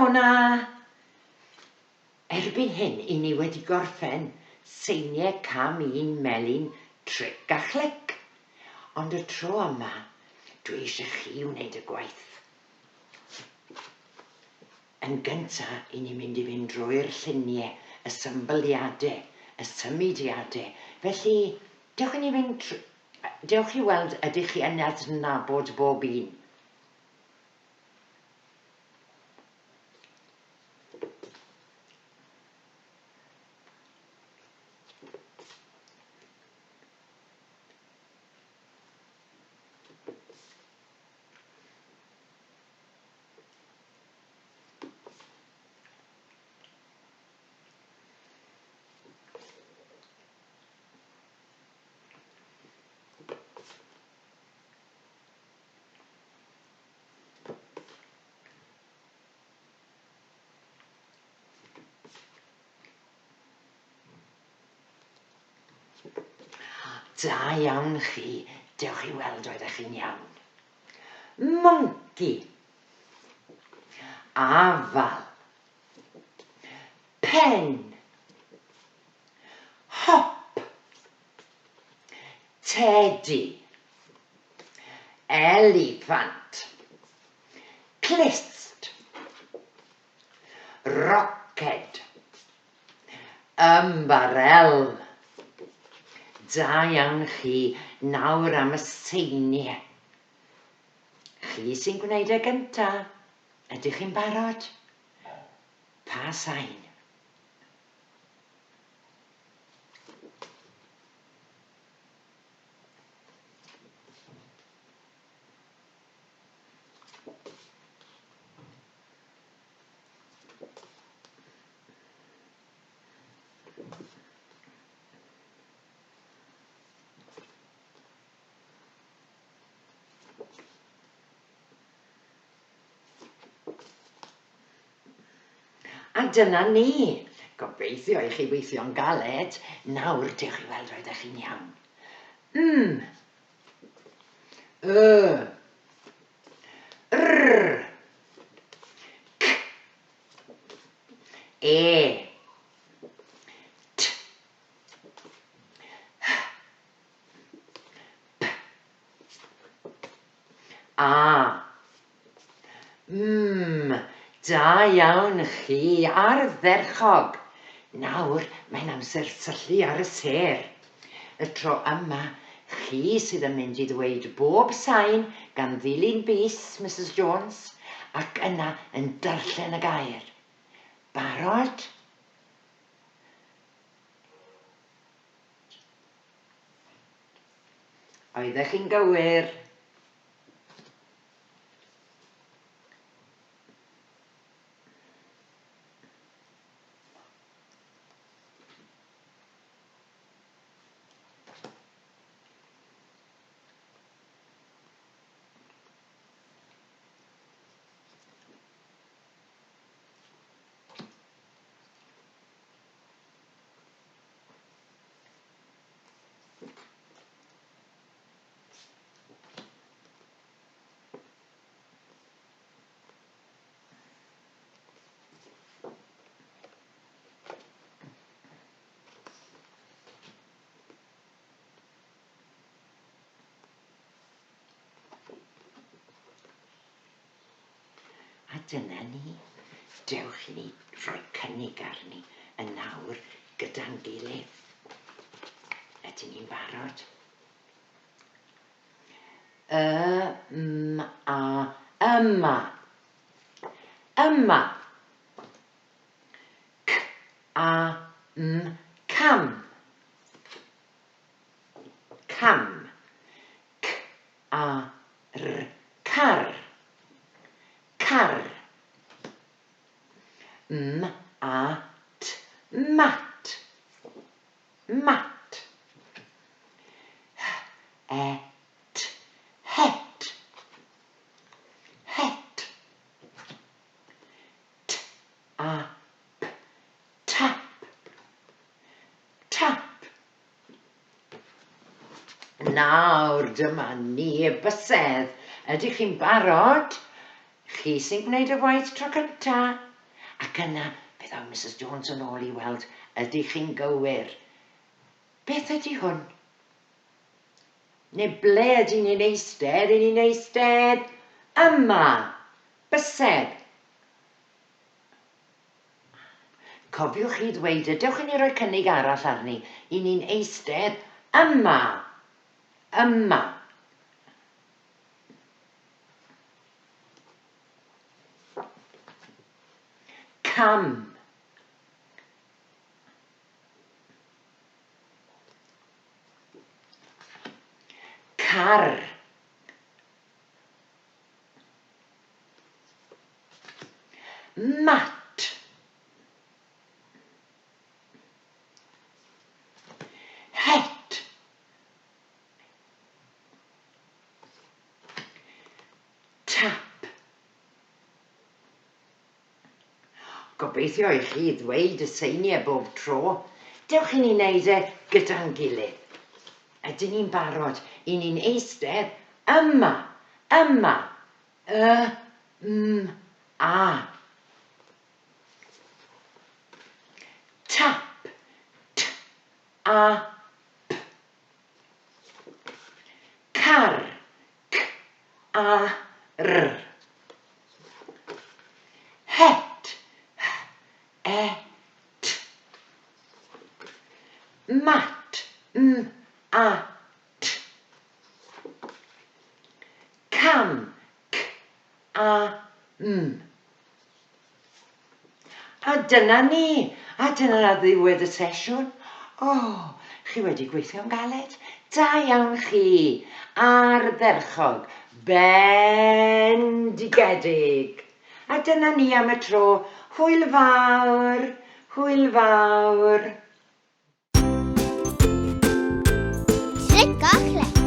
Mona! Erbyn hyn, i ni wedi gorffen seiniau cam un melyn tric a chlic. Ond y tro yma, dwi eisiau chi wneud y gwaith. Yn gynta, i ni'n mynd i fynd drwy'r lluniau, y symbyliadau, y symudiadau. Felly, dewch i ni fynd Dewch i weld ydych chi yn adnabod bob un. Da iawn chi, dewch i weld oeddech chi'n iawn. Mwnci. Afal. Pen. Hop. Tedi. Eliffant. Clust. Roced. Ymbarel. Da iawn chi, nawr am y seiniau. Chi sy'n gwneud e gynta. Ydych chi'n barod? Pa sain? A dyna ni! Gobeithio i chi weithio'n galed. Nawr, dewch i weld oeddech chi'n iawn. M. Y. R. C. E. T. H. P. A. M. Da iawn chi, ardderchog! Nawr, mae'n amser syllu ar y sêr. Y tro yma, chi sydd yn mynd i ddweud bob sain gan ddilyn bys Misus Jones ac yna yn darllen y gair. Barod? Oeddech chi'n gywir? A dyna ni. Dewch i ni roi cynnig arni yn nawr gyda'n gilydd. Ydyn ni'n barod? Y, m, a, yma. Yma. C, a, m, cam. Cam. C, a, r, car. Car. M, a, t, mat. Mat. H, e, t, het. Het. T, a, p, tap. Tap. Nawr, dyma ni, y bysedd. Ydych chi'n barod? Chi sy'n gwneud y waith tro cynta. Ac yna, fe ddaw Misus Jones yn ôl i weld ydych chi'n gywir. Beth ydy hwn? Neu ble ydyn ni'n eistedd? Y'n ni'n eistedd yma. Bysedd. Cofiwch chi ddweud y dewch i ni roi cynnig arall arni. Y'n ni'n eistedd yma. Yma. Cam. Car. Mat. Het. Tap. Gobeithio i chi ddweud y seiniau bob tro. Dewch i ni wneud e gyda'n gilydd. Ydyn ni'n barod? I ni'n eistedd yma, yma, y, m, a. Tap, t, a, p. Car, C A R. Het, H E T. Mat, M A T. Cam, C A M. A dyna ni! A dyna ddiwedd y sesiwn. O, chi wedi gweithio'n galed. Da iawn chi! Ardderchog! Bendigedig! A dyna ni am y tro. Hwyl fawr! Hwyl fawr! Clic a clec.